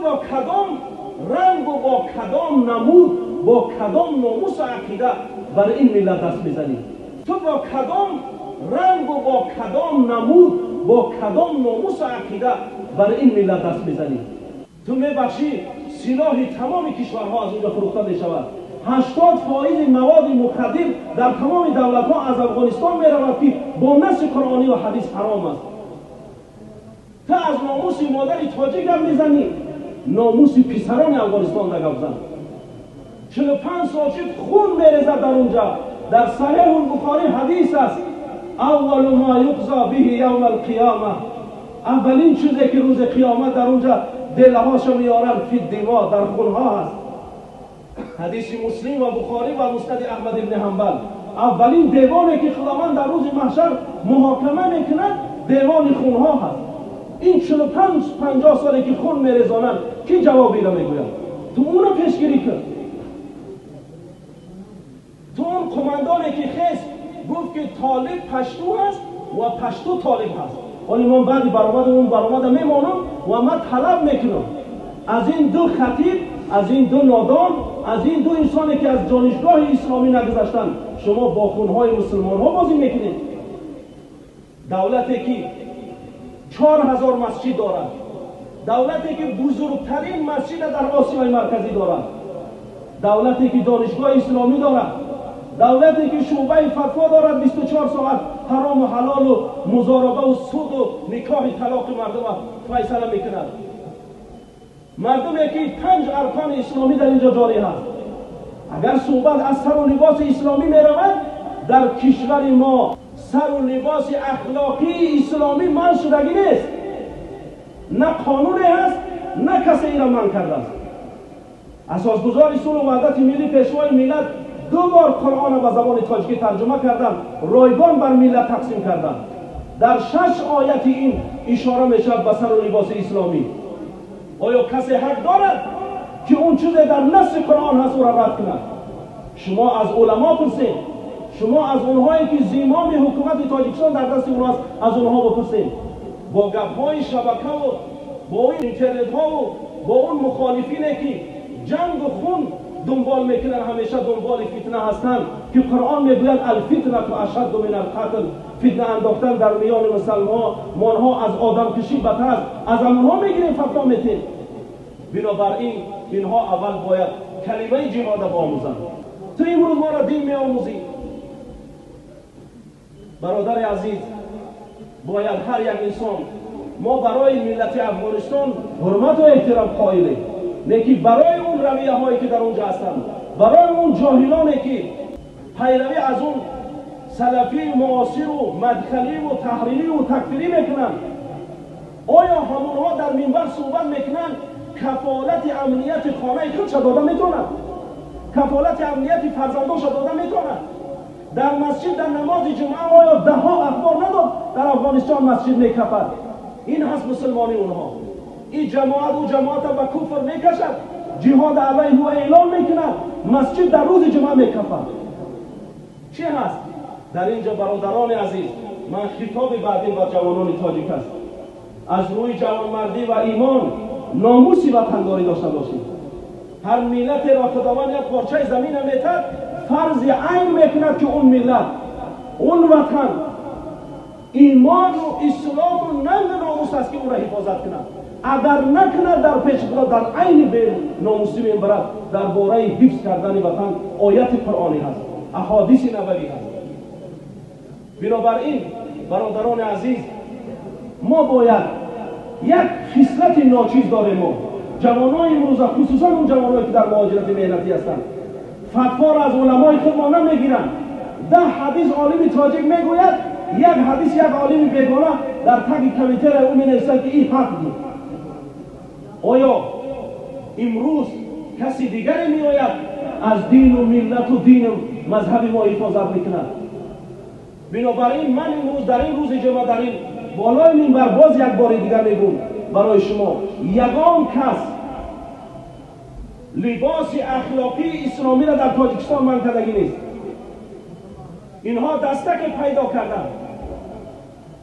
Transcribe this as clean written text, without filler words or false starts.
Ту бо кадом ранг ва бо кадом намуд, бо кадом номус ва ақида бар ин миллат даст мезанӣ? Ту бо кадом ранг ва бо кадом намуд, бо кадом номус ва ақида бар ин миллат даст мезанӣ? Ту мебахшӣ, силоҳи тамоми кишварҳо аз онҷо фурӯхта мешавад. 80% маводи мухаддир дар тамоми давлатҳо аз Афғонистон меравад, ки бо наси қуръонӣ ва ҳадис ҳаром аст. Ту аз номуси модари тоҷик гап мезанӣ, номуси писарони Афғонистон гап зан. 45 сол шуд, хун мерезад дар онҷа. Дар Саҳеҳу Бухорӣ ҳадис аст: аввалу ма юқзо биҳи явма алқиёма, аввалин чизе ки рӯзи қиёмат дар онҷа дилҳошо меоранд, фи димо, дар хунҳо ҳаст. Ҳадиси Муслим ва Бухорӣ ва Муснади Аҳмад ибни Ҳанбал. Аввалин девоне ки Худованд дар рӯзи маҳшар муҳокима мекунад, девони хунҳо ҳаст. Ин 45, 50 соле ки хун мерезонанд, кӣ ҷавобиро мегӯяд? Ту уно пешгирӣ кун. Ту он қумандоне ки хест гуфт ки толиб пашту ҳаст ва пашту толиб ҳаст. Ҳоли ман баъди баромади он баромада мемонам ва ман талаб мекунам аз ин ду хатиб, аз ин ду нодон, аз ин ду инсоне ки аз донишгоҳи исломӣ нагузаштанд: шумо бо хунҳои мусулмонҳо бозӣ мекунед. Давлате ки 4000 масҷид дорад, давлате ки бузургтарин масҷида дар Осиёи Марказӣ дорад, давлате ки донишгоҳи исломӣ дорад, давлате ки шӯъбаи фатво дорад, 24 соат ҳарому ҳалолу музоробаву суду никоҳи талоқи мардума файсала мекунад, мардуме ки панҷ аркони исломӣ дар инҷо ҷорӣ ҳаст. Агар суҳбат аз сару либоси исломӣ меравад, дар кишвари мо сару либоси ахлоқии исломӣ манъ шудагӣ нест. На қонуне ҳаст, на касе инро манъ кардааст. Асосгузори сулҳу ваҳдати миллӣ, Пешвои миллат ду бор Қуръонро ба забони тоҷикӣ тарҷума карданд, ройгон бар миллат тақсим карданд. Дар шаш ояти ин ишора мешавад ба сару либоси исломӣ. Оё касе ҳақ дорад ки он чизе дар наси Қуръон ҳаст, ӯро рад кунад? Шумо аз уламо пурсед, шумо аз онҳое ки зимоми ҳукумати Тоҷикистон дар дасти онҳоаст, аз онҳо бипурсед. Бо гапҳои шабакаву бо интернетҳову бо он мухолифине ки ҷангу хун дунбол мекунанд, ҳамеша дунболи фитна ҳастанд, ки Қуръон мегӯяд: алфитнату ашадду мин алқатл, фитна андохтан дар миёни мусалмонҳо аз одамкушӣ бадтар аст, аз амонҳо мегирем, фатво метем. Бинобар ин инҳо аввал бояд калимаи ҷиҳода биомӯзанд. Ту имрӯз моро дин меомӯзӣ? Бародари азиз, бояд ҳар як инсон, мо барои миллати Афғонистон ҳурмату эҳтиром қоилем, лекин барои он равияҳое ки дар он ҷо ҳастанд, барои он ҷоҳилоне ки пайравӣ аз он салафии муосиру мадхаливу таҳририву такфирӣ мекунанд, оё ҳамонҳо дар минбар суҳбат мекунанд, кафолати амнияти хонаи худша дода метавонад? Кафолати амнияти фарзандоша дода метавонад? Дар масҷид дар намози ҷумъа оё даҳҳо ахбор надод, дар Афғонистон масҷид мекафад? Ин ҳаст мусулмонии онҳо. Ин ҷамоат ӯ ҷамоата ба куфр мекашад, ҷиҳод алайҳи ӯ эълон мекунад, масҷид дар рӯзи ҷумъа мекафад. Чӣ ҳаст дар ин ҷо? Бародарони азиз, ман хитоби баъдин ба ҷавонони тоҷик аст: аз рӯи ҷавонмардӣ ва имон, номуси ватандорӣ дошта бошед. Ҳар миллатеро Худованд як порчаи замина метад, фарзи айн мекунад ки он миллат, он ватан имону ислому нангу номус аст ки ӯро ҳифозат кунад. Агар накунад, дар пеши Худо дар айни беномусӣ мебарад. Дар бораи ҳифз кардани ватан ояти қуръонӣ ҳаст, аҳодиси набавӣ ҳаст. Бинобар ин, бародарони азиз, мо бояд як хислати ночиз дорем. Мо ҷавонои имрӯза, хусусан он ҷавоное ки дар муҳоҷирати меҳнатӣ ҳастанд, фатворо аз уламои худ мо намегиранд. 10 ҳадис олими тоҷик мегӯяд, як ҳадис як олими бегона дар таги комментария ӯ менависад ки ин ҳақ буд. Оё имрӯз каси дигаре меояд, аз дину миллату дину мазҳаби мо ҳифозат мекунад? Бинобар ин ман имрӯз дар ин рӯзи ҷумъа дар ин болои минбар боз як бори дигар мегӯм барои шумо: ягон кас либоси ахлоқии исломиро дар Тоҷикистон манъ кардагӣ нест. Инҳо дастаке пайдо карданд.